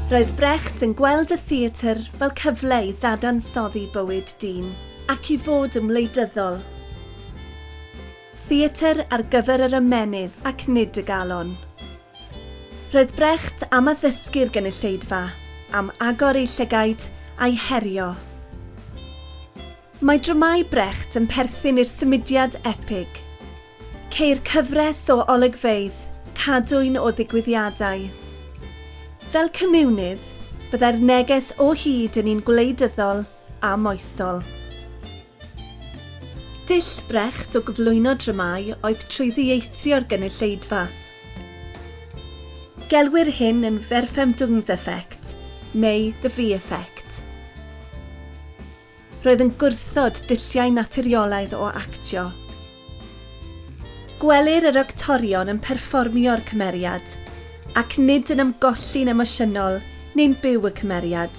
Roedd Brecht yn gweld y theatr fel cyfle i ddadansoddi bywyd dyn, ac i fod yn wleidyddol. Theatr ar gyfer yr ymennydd ac nid y galon. Roedd Brecht am addysgu'r gynulleidfa, am agor eu llygaid a'u herio. Mae dramâu Brecht yn perthyn i'r symudiad epig. Ceir cyfres o olygfeydd, cadwyn o ddigwyddiadau. Fel comiwnydd, byddai'r neges o hyd yn un gwleidyddol a moesol. Dull Brecht o gyflwyno dramâu oedd trwy ddieithrio'r gynulleidfa. Gelwir hyn yn Verfremdungseffekt, neu The V-Effect. Roedd yn gwrthod dulliau naturiolaidd o actio. Gwelir yr actorion yn perfformio'r cymeriad, ac nid yn ymgolli'n emosiynol neu'n byw y cymeriad.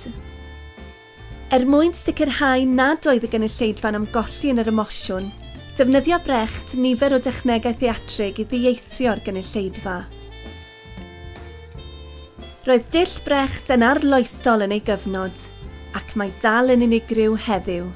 Er mwyn sicrhau nad oedd y gynulleidfa'n ymgolli yn yr emosiwn, defnyddio Brecht nifer o dechnegau theatrig i ddieithrio'r gynulleidfa. Roedd dull Brecht yn arloesol yn ei gyfnod, ac mae dal yn unigryw heddiw.